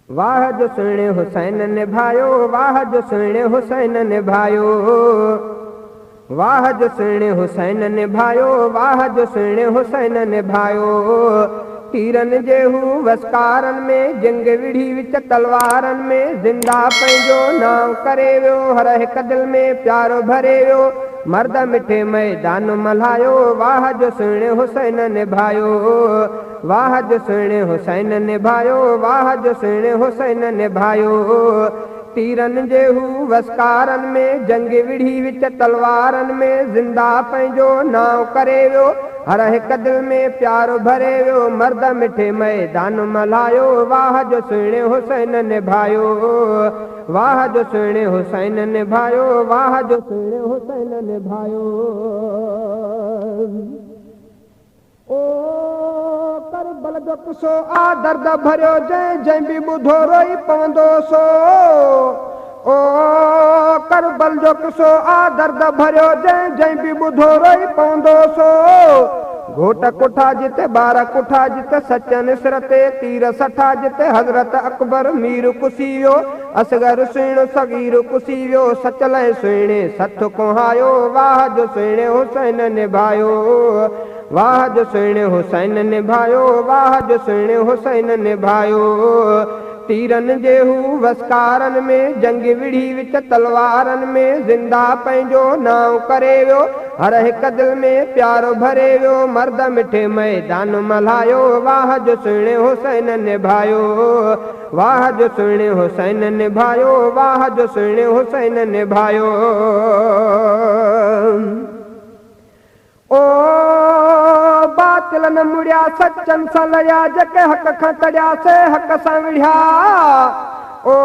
واهه جو سهڻي حسين نڀايو، واهه جو سهڻي حسين نڀايو، واهه جو سهڻي حسين نڀايو، واهه جو سهڻي حسين نڀايو. تيرن جي هو وسڪارن ۾، جنگ وڙهي وچ تلوارن ۾، زنده پنهنجو نانءُ ڪري ويو، هر هڪ دل ۾ پيار ڀري ويو، مرد مٺي ميدان ملهايو. واهه جو سهڻي حسين نڀايو، واهه جو سهڻي حسين نڀايو، واهه جو سهڻي حسين نڀايو. تيرن جي هو وسڪارن ۾، جنگ وڙهي وچ تلوارن ۾، زنده پنهنجو نانءُ ڪري ويو، هر هڪ دل ۾ پيار ڀري ويو، مرد مٺي ميدان ملهايو. واهه جو سهڻي حسين نڀايو، واهه جو سهڻي حسين نڀايو، واهه جو سهڻي حسين نڀايو. او ڪربل جو قصو آ درد ڀريو، جنهن جنهن به ٻڌو روئي پوندو سو. او ڪربل جو قصو آ درد ڀريو، جنهن جنهن به ٻڌو روئي پوندو سو. گهوٽ ڪٺا جتي ٻار ڪٺا، جتي سچن سر تي تير سٺا، جتي حضرت اڪبر مير ڪسي ويو، اصغر سهڻو صغير ڪسي ويو، سچل ۽ سهڻي سٿ ڪهايو. واهه جو سهڻي حسين نڀايو، واهه جو سهڻي حسين نڀايو، واهه جو سهڻي حسين نڀايو. تيرن جي هو وسڪارن ۾، جنگ وڙهي وچ تلوارن ۾، زنده پنهنجو نانءُ ڪري ويو، هر هڪ دل ۾ پيار ڀري ويو، مرد مٺي ميدان ملهايو. واهه جو سهڻي حسين نڀايو، واهه جو سهڻي حسين نڀايو، واهه جو سهڻي حسين نڀايو. او باطل نه مڙيا، سچن سان لڙيا، جيڪي حق کان تڙيا سي حق سان وڙهيا. او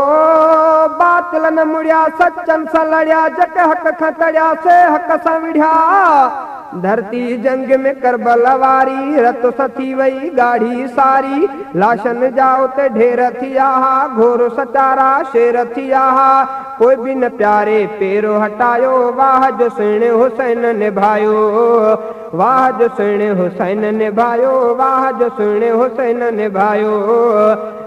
باطل نه مڙيا، سچن سان لڙيا، جيڪي حق کان تڙيا سي حق سان وڙهيا. ڌرتي جنگ ۾ ڪربل واري رت سان ٿي وئي ڳاڙهي ساري، لاشن جا اتي ڍير ٿيا ها، گهور سچارا شير ٿيا ها، ڪوئي به نه پياري پير هٽايو. واهه جو سهڻي حسين نڀايو، واهه جو سهڻي حسين نڀايو، واهه جو سهڻي حسين نڀايو.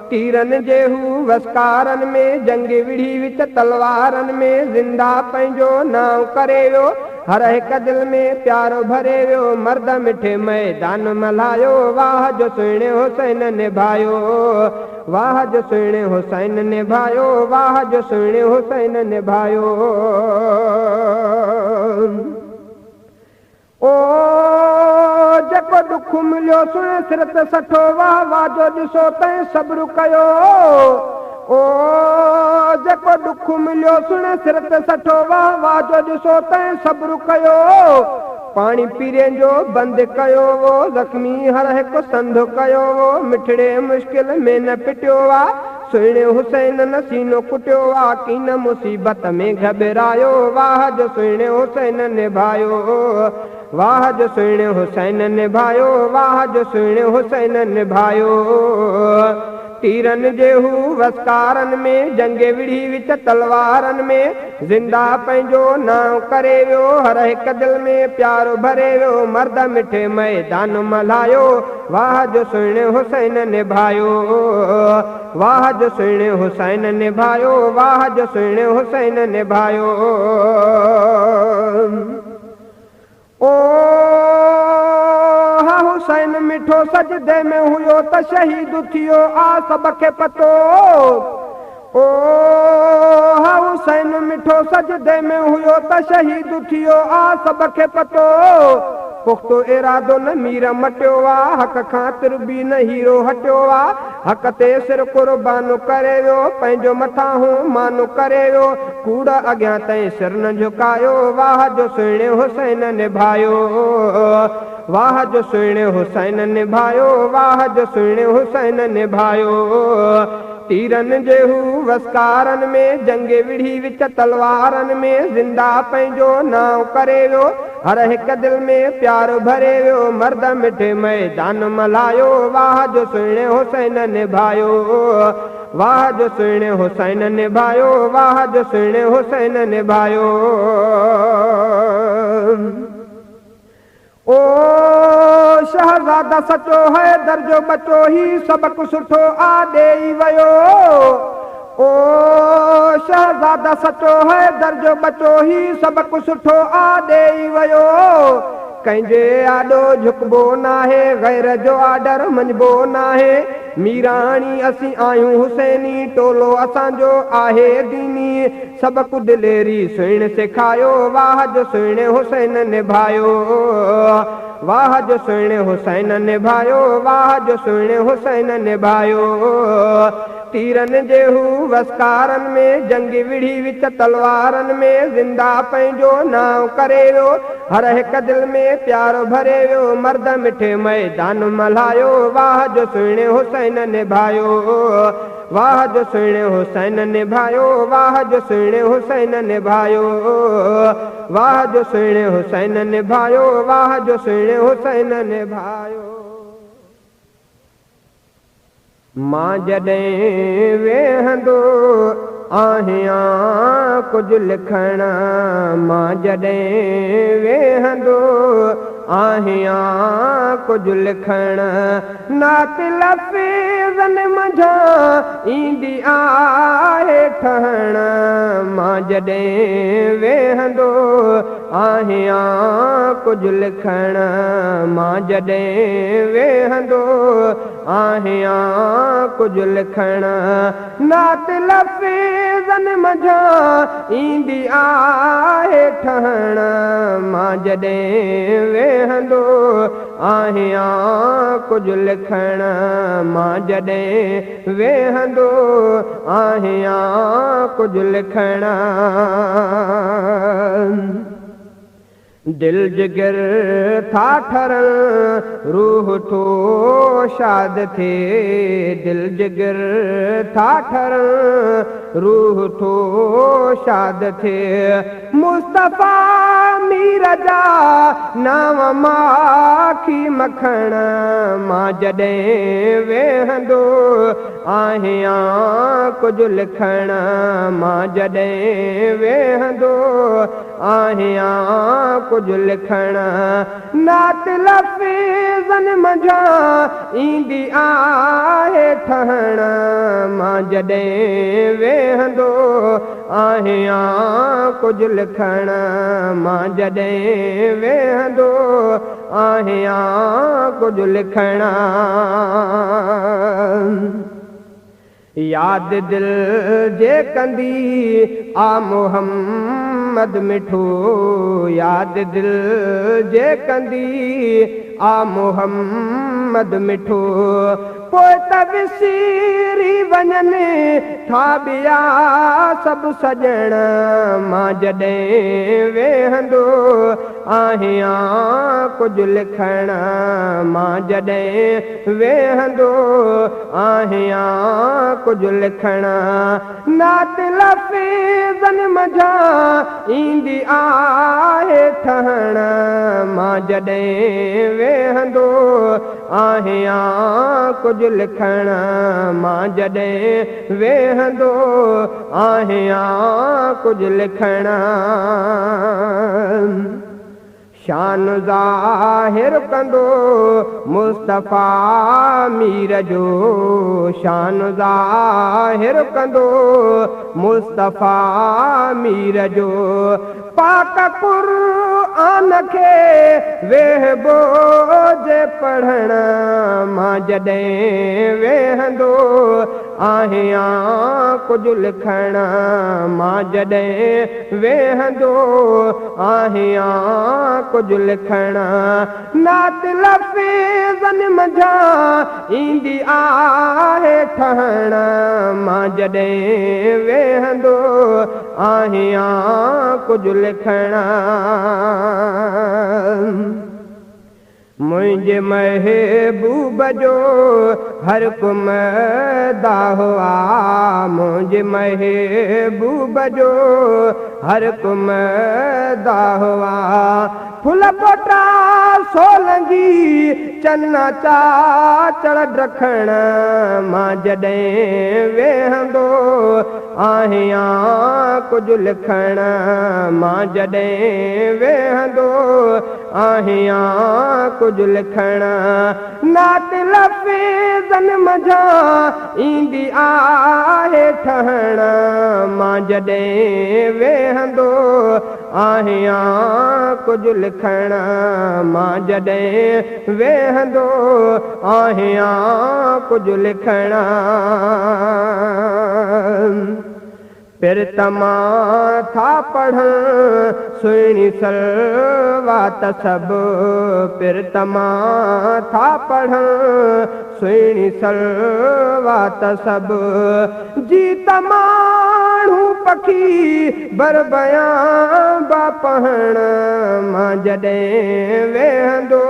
تيرن جي هو وسڪارن ۾، جنگ وڙهي وچ تلوارن ۾، زنده پنهنجو نانءُ ڪري ويو، هر هڪ دل ۾ پيار ڀري ويو، مرد مٺي ميدان ملهايو. واهه جو سهڻي حسين نڀايو، واهه جو سهڻي حسين نڀايو، واهه جو سهڻي حسين نڀايو. او جيڪو ڏک مليو سهڻي سر تي سٺو، واهه واهه جو ڏسو تنهن صبر ڪيو. او جيڪو ڏک مليو سهڻي سر تي سٺو، واهه واهه جو ڏسو تنهن صبر ڪيو. پاڻي پيرين جو بند ڪيو وو، زخمي هر هڪ سنڌ ڪيو وو، مٺڙي مشڪل ۾ نه پٽيو آ، سهڻي حسين نه سينو ڪٽيو آ، ڪين مصيبت ۾ گهٻرايو. واهه جو سهڻي حسين نڀايو، واهه جو سهڻي حسين نڀايو، واهه جو سهڻي حسين نڀايو. تيرن جي هو وسڪارن ۾، جنگ وڙهي وچ تلوارن ۾، زنده پنهنجو نانءُ ڪري ويو، هر هڪ دل ۾ پيار ڀري ويو، مرد مٺي ميدان ملهايو. واهه جو سهڻي حسين نڀايو، واهه جو سهڻي حسين نڀايو، واهه جو سهڻي حسين نڀايو. او ها حسين مٺو سجدي ۾ هيو ته شهيد ٿيو آ سڀ کي پتو. او ها حسين مٺو سجدي ۾ هيو ته شهيد ٿيو آ سڀ کي پتو. پختو ارادو نه مير مٽيو آ، حق کان تربي نه هيرو هٽيو آ، حق تي سر قربان ڪري ويو، پنهنجو مٿان هون مان ڪري ويو، ڪوڙ اڳيان تائين سر نه جهڪايو. واهه جو سهڻي حسين نڀايو، واهه جو سهڻي حسين نڀايو، واهه جو سهڻي حسين نڀايو. تيرن جي هو وسڪارن ۾، جنگ وڙهي وچ تلوارن ۾، زنده پنهنجو نانءُ ڪري ويو، هر هڪ دل ۾ پيار ڀري ويو، مرد مٺي ميدان ملهايو. واهه جو سهڻي حسين نڀايو، واهه جو سهڻي حسين نڀايو، واهه جو سهڻي حسين نڀايو. او او شهزاده سچو حيدر جو ٻچو هي سبق سٺو آ ڏيئي ويو. او شهزاده سچو حيدر جو ٻچو هي سبق سٺو آ ڏيئي ويو. ڪنهن جي آڏو جهڪبو ناهي، غير جو آرڊر مڃبو ناهي. ميراڻي اسين آهيون حسيني، ٽولو اسان جو آهي ديني. سبق دليري سهڻي سيکايو، واهه جو سهڻي حسين نڀايو. واهه جو سهڻي حسين نڀايو، واهه جو سهڻي حسين نڀايو. تيرن جي هو وسڪارن ۾، جنگ وڙهي وچ تلوارن ۾، زنده پنهنجو نانءُ ڪري ويو، هر هڪ دل ۾ پيار ڀري ويو. مرد مٺي ميدان ملهايو، واهه جو سهڻي حسين نڀايو. واهه جو سهڻي حسين نڀايو، واهه جو سهڻي حسين نڀايو. واهه جو سهڻي حسين نڀايو، واهه جو سهڻي حسين نڀايو. مان جڏهن ويهندو آهيان ڪجهه لکڻ، مان جڏهن ويهندو آهيان ڪجهه لکڻ، نعت لفظن منجهان ايندي آهي ٺهڻ. مان جڏهن ويهندو آهيان ڪجهه لکڻ، مان جڏهن ويهندو آهيان ڪجهه لکڻ، نعت لفظن منجهان ايندي آهي ٺهڻ. مان جڏهن ويهندو آهيان ڪجهه لکڻ، مان جڏهن ويهندو آهيان ڪجهه لکڻ. دل جگر ٿا ٺرن، روح ٿو شاد ٿئي. دل جگر ٿا ٺرن، روح ٿو شاد ٿئي. مصطفيٰ مير جا نانءُ ماکي مکڻ. مان جڏهن ويهندو آهيان ڪجهه لکڻ، مان جڏهن ويهندو آهيان ڪجهه لکڻ، نعت لفظن منجهان ايندي آهي ٺهڻ. مان جڏهن ويهندو آهيان ڪجهه لکڻ، مان جڏهن ويهندو آهيان ڪجهه لکڻ. ياد دل جي ڪندي آ محمد مٺو، ياد دل جي ڪندي آ محمد مٺو. پوءِ ته وسري وڃن ٿا ٻيا سڀ سڄڻ. مان جڏهن ويهندو آهيان ڪجهه لکڻ، مان جڏهن ويهندو آهيان ڪجهه لکڻ، نعت لفظن منجهان ايندي آهي ٺهڻ. مان جڏهن ويهندو آهيان ڪجهه لکڻ، مان جڏهن ويهندو آهيان ڪجهه لکڻ. شان ظاهر ڪندو مصطفيٰ مير جو، شان ظاهر ڪندو مصطفيٰ مير جو. پاڪ قرآن کي ويهبو جي پڙهڻ. مان جڏهن ويهندو آهيان ڪجهه لکڻ، مان جڏهن ويهندو آهيان ڪجهه لکڻ، نعت لفظن منجهان ايندي آهي ٺهڻ. مان جڏهن ويهندو آهيان ڪجهه لکڻ. منهنجي محبوب جو هر ڪو مداح آ، منهنجي محبوب جو هر ڪو مداح آ. ڦلپوٽا سولنگي چنا چاچڙ ڊکڻ، مان جڏهن ويهندو آهيان ڪجهه لکڻ، مان جڏهن ويهندو آهيان ڪجهه لکڻ، نعت لفظن منجهان ايندي آهي ٺهڻ، مان جڏهن ويهندو آهيان ڪجهه لکڻ، مان جڏهن ويهندو آهيان ڪجهه لکڻ. پرتما ٿا پڙهن سهڻي سلوات سڀ، پرتما ٿا پڙهن سهڻي سلوات سڀ، جي ته ماڻهو پکي بربيان با پهڻ، مان جڏهن ويهندو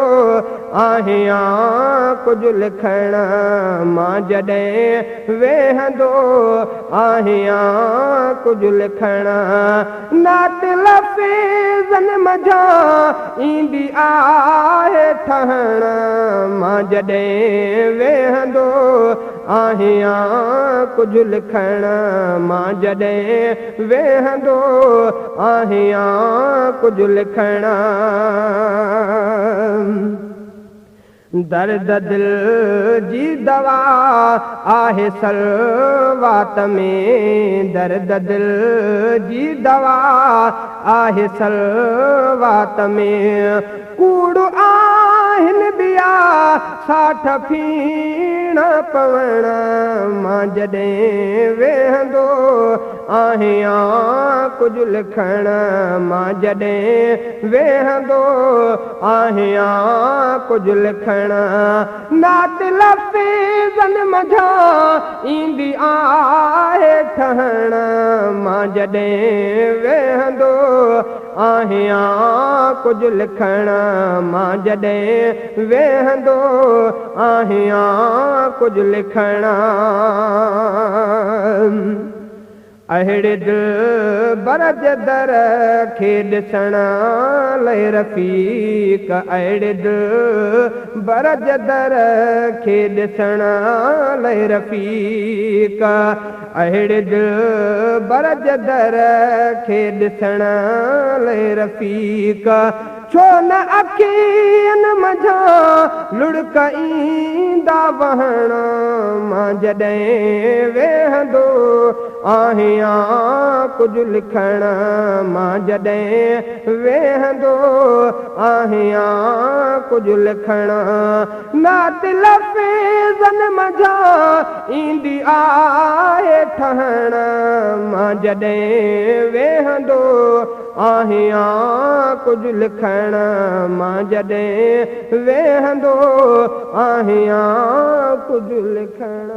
آهيان ڪجهه لکڻ، مان جڏهن ويهندو آهيان ڪجهه لکڻ، نعت لفظن منجهان ايندي آهي ٺهڻ، مان جڏهن ويهندو آهيان ڪجهه لکڻ، مان جڏهن ويهندو آهيان ڪجهه لکڻ. درد دل جي دوا آهي سلوات ۾ درد دل جي دوا آهي سلوات ۾، ڪوڙ آهن ٻيا ساٺ ڦيڻ پوڻ، مان جڏهن ويهندو آهيان ڪجهه لکڻ، مان جڏهن ويهندو آهيان ڪجهه لکڻ، نعت لفظن منجهان ايندي آهي ٺهڻ، مان جڏهن ويهندو آهيان ڪجهه لکڻ، مان جڏهن ويهندو آهيان ڪجهه لکڻ. اهڙي دلبر جي در کي ڏسڻ لاءِ رفيق، اهڙي دلبر جي در کي ڏسڻ لاءِ رفيق، اهڙي دلبر جي در کي ڏسڻ لاءِ رفيق، ڇو نه اکين منجهان لڙڪ ايندا وهڻ، مان جڏهن ويهندو آهيان ڪجهه لکڻ، مان جڏهن ويهندو آهيان ڪجهه لکڻ، نعت لفظن منجهان ايندي آهي ٺهڻ، مان جڏهن ويهندو آهيان ڪجهه لکڻ، مان جڏهن ويهندو آهيان ڪجهه لکڻ.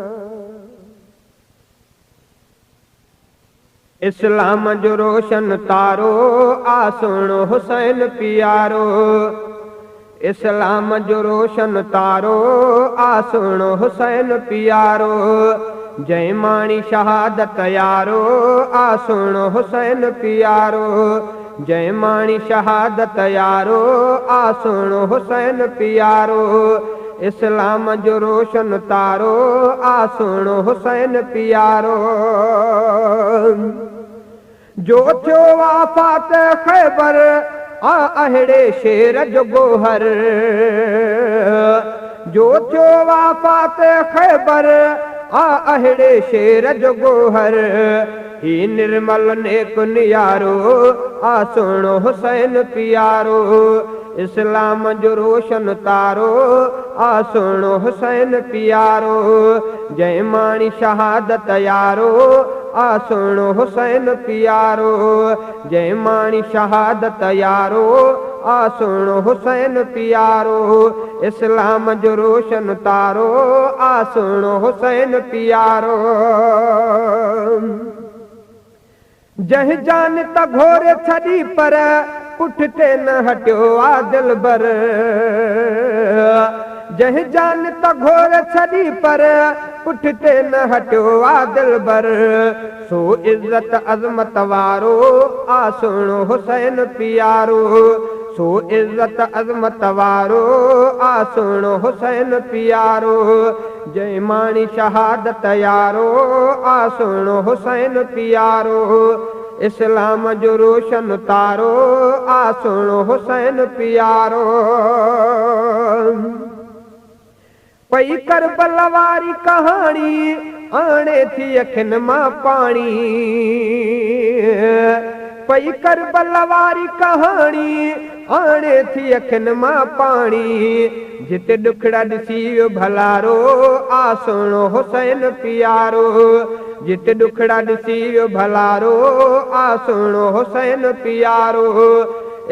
اسلام جو روشن تارو آ سهڻو حسين پيارو، اسلام جو روشن تارو آ سهڻو حسين پيارو، جنهن ماڻي شهادت يارو آ سهڻو حسين پيارو، جنهن ماڻي شهادت يارو آ سهڻو حسين پيارو، اسلام جو روشن تارو آ سهڻو حسين پيارو. جو ٿيو وفات خيبر آ اهڙي شير جو گوهر، جو ٿيو وفات خيبر آ اهڙي شير جو گوهر، هي نرمل نيڪ نيارو آ سهڻو حسين پيارو، اسلام جو روشن تارو آ سهڻو حسين پيارو، جنهن ماڻي شهادت يارو آ سهڻو حسين پيارو، جنهن ماڻي شهادت يارو آ سهڻو حسين پيارو، اسلام جو روشن تارو آ سهڻو حسين پيارو. جنهن جان ته گهوري ڇڏي پر پٺتي نه هٽيو آ دلبر، جنهن جان ته گهور ڇڏي پر پٺتي نه هٽيو آ دلبر. سو عزت عظمت وارو آ سهڻو حسين پيارو. سو عزت عظمت وارو آ سهڻو حسين پيارو. جنهن ماڻي شهادت يارو آ سهڻو حسين پيارو. اسلام جو روشن تارو آ سهڻو حسين پيارو. پئي ڪربل واري ڪهاڻي آڻي ٿي اکين مان پاڻي. پئي ڪربل واري ڪهاڻي آڻي ٿي اکين مان پاڻي. جتي ڏکڙا ڏسي ويو ڀلارو آ سهڻو حسين پيارو. جتي ڏکڙا ڏسي ويو ڀلارو آ سهڻو حسين پيارو.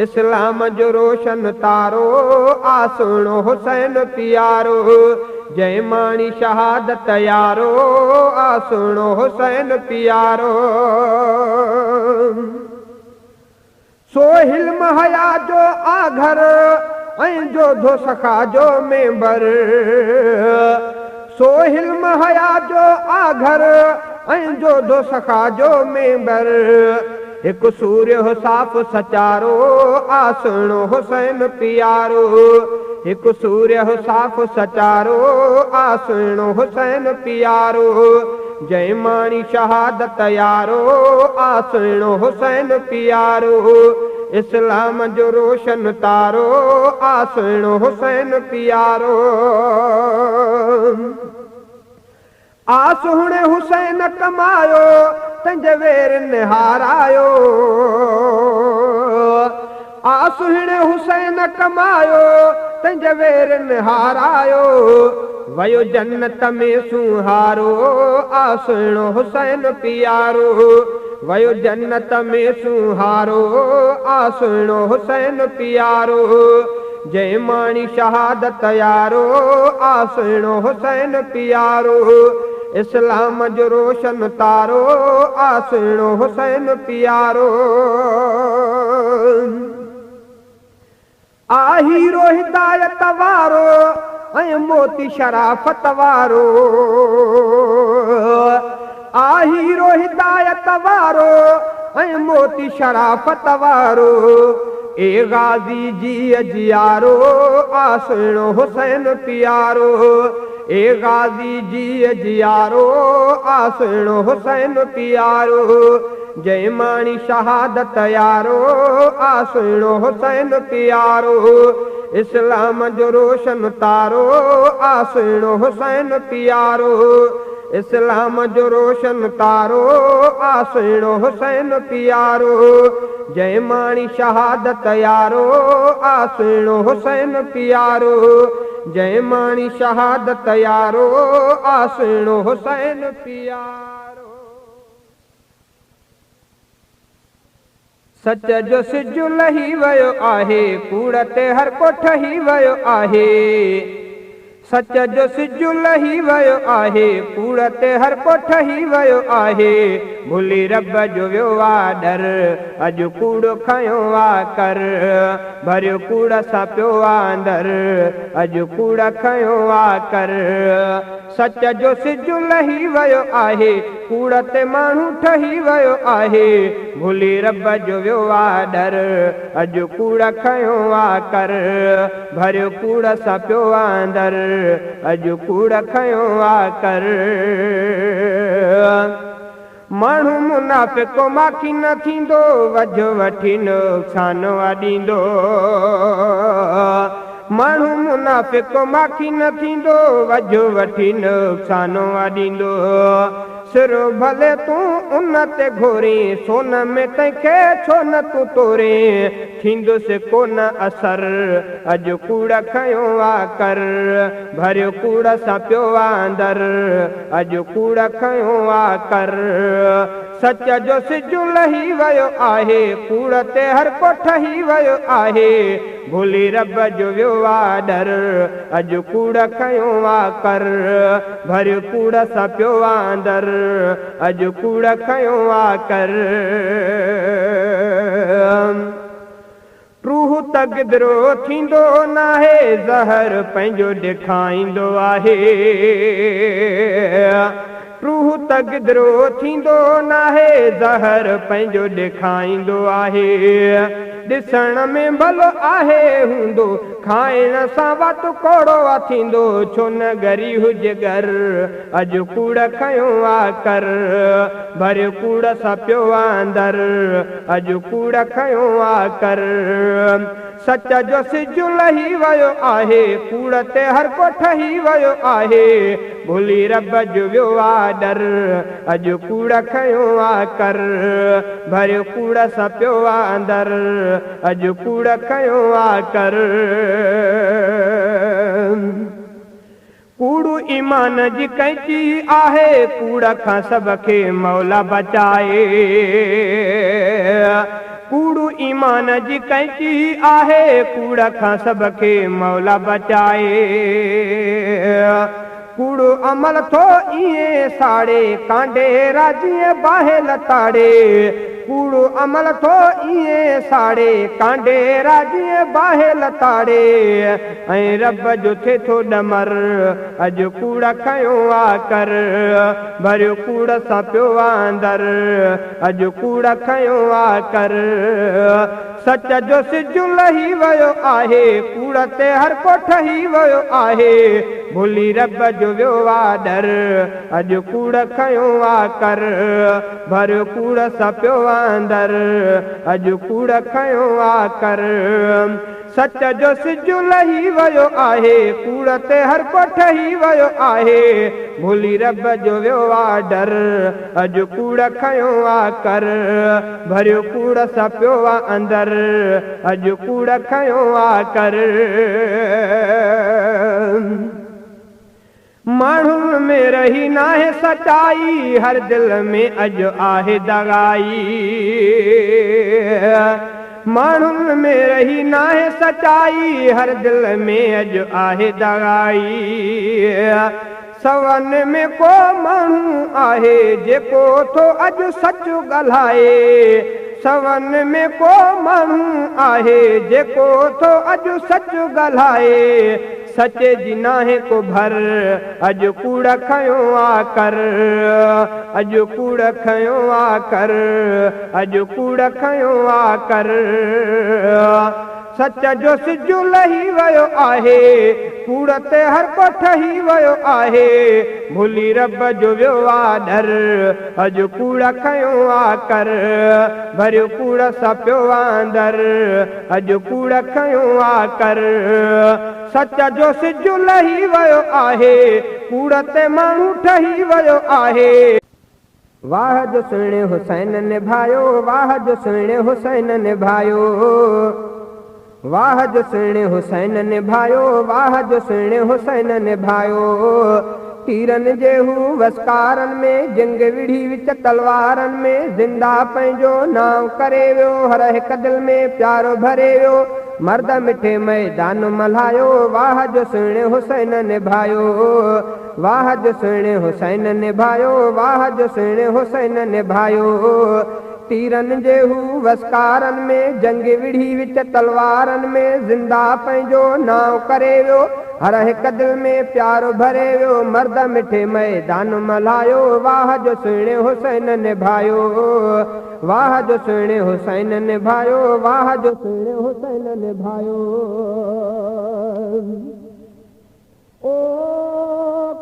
اسلام جو روشن تارو آ سهڻو حسين پيارو. جنهن ماڻي شهادت يارو آ سهڻو حسين پيارو. سو حلم حيا جو آ گهر ۽ جوڌو سخا جو ميمبر. سو حلم حيا جو آ گهر ۽ جوڌو سخا جو ميمبر. هڪ سوريه هو صاف سچارو آ سهڻو حسين پيارو. هڪ سوريه هو صاف سچارو آ سهڻو حسين پيارو. جنهن ماڻي شهادت يارو آ سهڻو حسين پيارو. اسلام جو روشن تارو آ سهڻو حسين پيارو. آ سهڻي حسين ڪمايو تنهنجي ويرن هارايو. آ سهڻي حسين ڪمايو تنهنجي ويرن هارايو. ويو جنت ۾ سونهارو آ سهڻو حسين پيارو. ويو جنت ۾ سونهارو آ سهڻو حسين پيارو. جنهن ماڻي شهادت يارو آ سهڻو حسين پيارو. اسلام جو روشن تارو آ سهڻو حسين پيارو. آ هيرو هدايت وارو ۽ موتي شرافت وارو. آ هيرو هدايت وارو ۽ موتي شرافت وارو. اي غازي جيءَ جيارو آ سهڻو حسين پيارو. اي غازي جيءَ جيارو آ سهڻو حسين پيارو. جنهن ماڻي شهادت يارو آ سهڻو حسين پيارو. اسلام جو روشن تارو آ سهڻو حسين پيارو. اسلام جو روشن تارو آ سهڻو حسين پيارو. جنهن ماڻي شهادت يارو آ سهڻو حسين پيارو. جنهن ماڻي شهادت يارو آ سهڻو حسين پيارو. سچ جو سج لهي ويو آهي ڪوڙ تي هر ڪو ٺهي ويو آهي. سچ جو سج لهي ويو آهي ڪوڙ تي هر ڪو ٺهي ويو آهي. ڀلي رب جو ويو آ ڏر اڄ ڪوڙ کنيو آ ڪر. ڀريو ڪوڙ سان پيو آ اندر اڄ ڪوڙ کنيو آ ڪر. سچ جو سج لهي ويو آهي ڪوڙ تي ماڻهو ٺهي ويو آهي. ڀلي رب جو ويو آ ڏر اڄ ڪوڙ کنيو آ ڪر. ڀريو ڪوڙ سان پيو آ اندر اڄ ڪوڙ کنيو آ ڪر. ماڻهو منافق ماکي نه ٿيندو وجهه وٺي نقصان آ ڏيندو. ماڻهو منافق ماکي نه ٿيندو وجهه وٺي نقصان آ ڏيندو. سر ڀلي تون ان تي گهوري سون ۾ تنهن کي ڇو نه تون توري. ٿيندس ڪونه اثر اڄ ڪوڙ کنيو آ ڪر. ڀريو ڪوڙ سان پيو آ اندر اڄ ڪوڙ کنيو آ ڪر. سچ جو سج لهي ويو آهي ڪوڙ تي هر ڪو ٺهي ويو آهي. ڀلي رب جو ويو آ ڏر اڄ ڪوڙ کنيو آ ڪر. ڀريو ڪوڙ سان پيو آ اندر اڄ ڪوڙ کنيو آ ڪر. روح ته گدرو ٿيندو ناهي، زهر پنهنجو ڏيکائيندو آهي. روح ته گدرو ٿيندو ناهي، زهر پنهنجو ڏيکائيندو آهي. ڏسڻ ۾ ڀلو آهي هوندو، کائڻ سان وات ڪوڙو آ ٿيندو. ڇو نه ڳري هجي ڳر، اڄ ڪوڙ کنيو آ ڪر. ڀريو ڪوڙ سان پيو آ اندر، اڄ ڪوڙ کنيو آ ڪر. سچ جو سج لهي ويو آهي، ڪوڙ تي هر ڪو ٺهي ويو آهي. ڀلي رب جو ويو آ ڏر، اڄ ڪوڙ کنيو آ ڪر. ڀريو ڪوڙ سان پيو آ اندر، اڄ ڪوڙ کنيو آ ڪر. ڪوڙ ايمان جي قينچي آهي، ڪوڙ کان سڀ کي مولا بچائي. ڪوڙ ايمان جي قينچي آهي، ڪوڙ کان سڀ کي مولا بچائي. ڪوڙ عمل ٿو ائين ساڙي، ڪانڊيرا جيئن باهه لتاڙي. ڪوڙ عمل ٿو ائين ساڙي، ڪانڊيرا جيئن باهه لتاڙي. ۽ رب جو ٿئي ٿو ڏمر، اڄ ڪوڙ کنيو آ ڪر. ڀريو ڪوڙ سان پيو آ اندر، اڄ ڪوڙ کنيو آ ڪر. سچ جو سج لهي ويو آهي، ڪوڙ تي هر ڪو ٺهي ويو آهي. ڀلي رب جو ويو آ ڏر، اڄ ڪوڙ کنيو آ ڪر. ڀريو ڪوڙ سان پيو آ اندر، اڄ ڪوڙ کنيو آ ڪر. سچ جو سج لهي ويو آهي، ڪوڙ تي هر ڪو ٺهي ويو آهي. ڀلي رب جو ويو آ ڊر، اڄ ڪوڙ کنيو آ ڪر. ڀريو ڪوڙ سان پيو آ اندر، اڄ ڪوڙ کنيو آ ڪر. ماڻهن ۾ رهي ناهي سچائي، هر دل ۾ اڄ آهي دغائي. ماڻهن ۾ رهي ناهي سچائي، هر دل ۾ اڄ آهي دغائي. سون ۾ ڪو ماڻهو آهي، جيڪو ٿو اڄ سچ ڳالهائي. سون ۾ ڪو ماڻهو آهي، جيڪو ٿو اڄ سچ ڳالهائي. سچ جي ناهي ڪو ڀر، اڄ ڪوڙ کنيو آ ڪر. اڄ ڪوڙ کنيو آ ڪر، اڄ ڪوڙ کنيو آ ڪر. سچ جو سج لهي ويو آهي، ڪوڙ تي هر ڪو ٺهي ويو آهي. ڀلي رب جو ويو آ ڏر، اڄ ڪوڙ کنيو آ ڪر. ڀريو ڪوڙ سان پيو آ اندر، اڄ ڪوڙ کنيو آ ڪر. سچ جو سج لهي ويو آهي، ڪوڙ تي ماڻهو ٺهي ويو آهي. واهه جو سهڻي حسين نڀايو، واهه جو سهڻي حسين نڀايو. واهه جو سهڻي حسين نڀايو، واهه جو سهڻي حسين نڀايو. تيرن جي هو وسڪارن ۾، جنگ وڙهي وچ تلوارن ۾. زنده پنهنجو نانء ڪري ويو، هر هڪ دل ۾ پيار ڀري ويو. مرد مٺي ميدان ملهايو، واهه جو سهڻي حسين نڀايو. واهه جو سهڻي حسين نڀايو، واهه جو سهڻي حسين نڀايو. تيرن جي هو وسڪارن ۾، جنگ وڙهي وچ تلوارن ۾. زنده پنهنجو نانء ڪري ويو، هر هڪ دل ۾ پيار ڀري ويو. مرد مٺي ميدان ملهايو، واهه جو سهڻي حسين نڀايو. واهه جو سهڻي حسين نڀايو، واهه جو سهڻي حسين نڀايو. او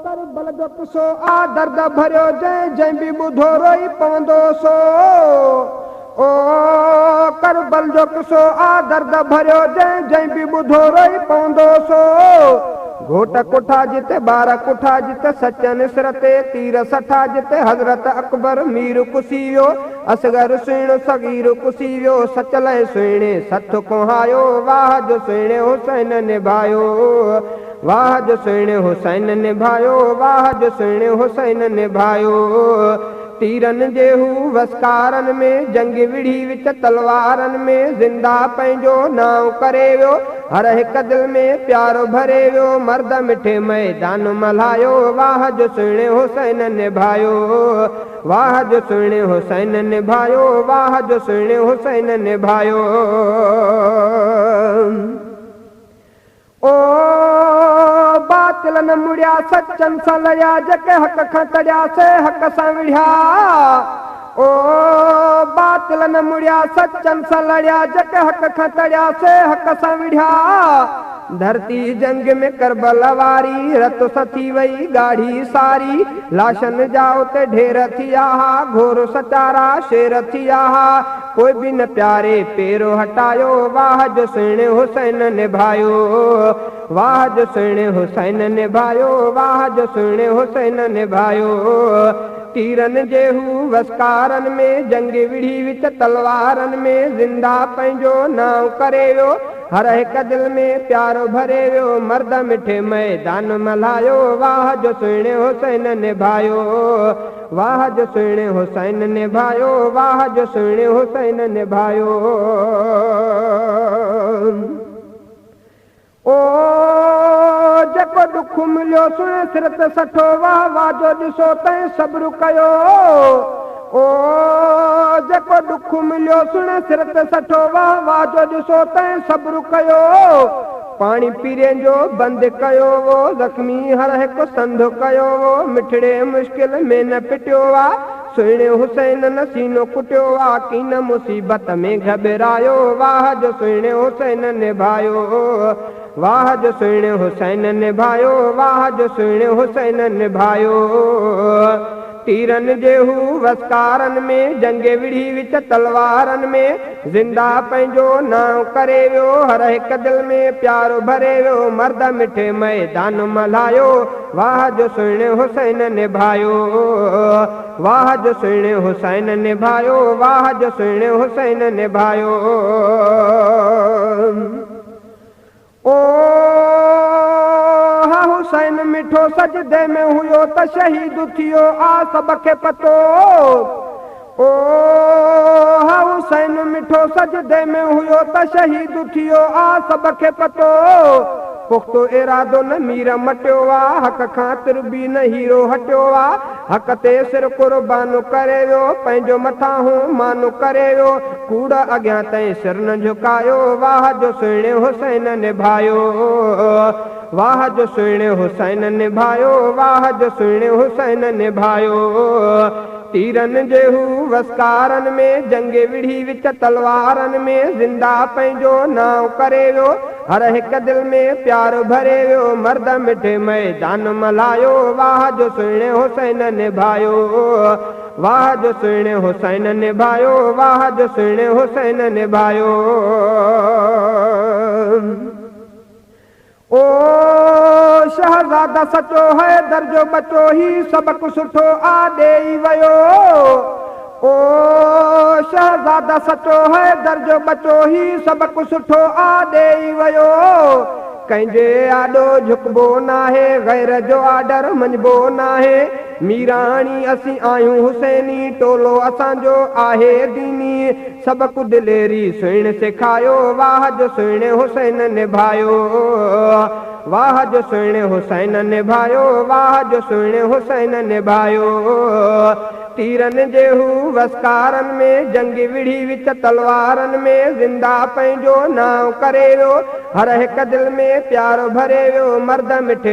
ڪربل جو قصو آ درد ڀريو، جنهن جنهن به ٻڌو روئي پوندو سو. او ڪربل جو قصو آ درد ڀريو، جنهن جنهن به ٻڌو روئي پوندو سو. گهوٽ ڪٺا جتي، ٻار ڪٺا جتي، سچن سر تي تير سٺا جتي. حضرت اڪبر مير ڪسي ويو، اصغر سهڻو صغير ڪسي ويو. سچل ۽ سهڻي سٿ ڪوهايو، واهه جو سهڻي حسين نڀايو. واهه جو سهڻي حسين نڀايو، واهه جو سهڻي حسين نڀايو. تيرن جي هو وسڪارن ۾، جنگ وڙهي وچ تلوارن ۾، زنده پنهنجو نانء ڪري ويو، هر هڪ دل ۾ پيار ڀري ويو، مرد مٺي ميدان ملهايو، واهه جو سهڻي حسين نڀايو، واهه جو سهڻي حسين نڀايو، واهه جو سهڻي حسين نڀايو. او باطل نه مڙيا، سچن سان لڙيا، جيڪي حق کان تڙيا سي حق سان وڙهيا. او باطل نه مڙيا، سچن سان لڙيا، جيڪي حق کان تڙيا سي حق سان وڙهيا. ڌرتي جنگ ۾ ڪربل واري، رت سان ٿي وئي ڳاڙهي ساري، لاشن جا اتي ڍير ٿيا ها، گهور سچارا شير ٿيا ها، پوءِ به نه پياري پير هٽايو، واهه جو سهڻي حسين نڀايو، واهه جو سهڻي حسين نڀايو، واهه جو سهڻي حسين نڀايو. تيرن جي هو وسڪارن ۾، جنگ وڙهي وچ تلوارن ۾، زنده پنهنجو نانء ڪري ويو، هر هڪ دل ۾ پيار ڀري ويو، مرد مٺي ميدان ملهايو، واهه جو سهڻي حسين نڀايو، واهه جو سهڻي حسين نڀايو، واهه جو سهڻي حسين نڀايو. او جيڪو ڏک مليو سهڻي سر تي سٺو، واهه واهه جو ڏسو تنهن صبر ڪيو. او جيڪو ڏک مليو سهڻي سر تي سٺو، واهه واهه جو ڏسو تنهن صبر ڪيو. پاڻي پيرين جو بند ڪيو وو، زخمي هر هڪ سنڌ ڪيو وو، مٺڙي مشڪل ۾ نه پٽيو آ، سهڻي حسين نه سينو ڪٽيو آ، ڪين مصيبت ۾ گهٻرايو، واهه جو سهڻي حسين نڀايو، واهه جو سهڻي حسين نڀايو، واهه جو سهڻي حسين نڀايو. تيرن جي هو وسڪارن ۾، جنگ وڙهي وچ تلوارن ۾، زنده پنهنجو نانء ڪري ويو، هر هڪ دل ۾ پيار ڀري ويو، مرد مٺي ميدان ملهايو، واهه جو سهڻي حسين نڀايو، واهه جو سهڻي حسين نڀايو، واهه جو سهڻي حسين نڀايو. او ها حسين مٺو سجدي ۾ هيو ته شهيد ٿيو، آ سڀ کي پتو. او ها حسين مٺو سجدي ۾ هيو ته شهيد ٿيو، آ سڀ کي پتو. پختو ارادو نه مير مٽيو آ، حق کان تربي نه هيرو هٽيو آ، حق تي سر قربان ڪري ويو، پنهنجو مٿان هون مان ڪري ويو، ڪوڙ اڳيان تائين سر نه جهڪايو، واهه جو سهڻي حسين نڀايو، واهه جو سهڻي حسين نڀايو، واهه جو سهڻي حسين نڀايو. تيرن جي هو وسڪارن ۾، جنگ وڙهي وچ تلوارن ۾، زنده پنهنجو نانء ڪري ويو، هر هڪ دل ۾ پيار ڀري ويو، مرد مٺي ميدان ملهايو، واهه جو سهڻي حسين نڀايو، واهه جو سهڻي حسين نڀايو، واهه جو سهڻي حسين نڀايو. او شهزادا سچو هي درجو بچو، هي سبق سٺو آ ڏيئي ويو. او شهزادا سچو هي درجو بچو، هي سبق سٺو آ ڏيئي ويو. ڪنهن جي آڏو جهڪبو ناهي، غير جو آرڊر مڃبو ناهي، ميراڻي اسين آهيون حسيني، ٽولو اسان جو آهي ديني، سبق دليري سهڻ سيکايو، واهه جو سهڻي حسين نڀايو، واهه جو سهڻي حسين نڀايو، واهه جو سهڻي حسين نڀايو. تيرن جي هو وسڪارن ۾، جنگ وڙهي وچ تلوارن ۾، زنده پنهنجو نانء ڪري ويو، هر هڪ دل ۾ پيار ڀري ويو، مرد مٺي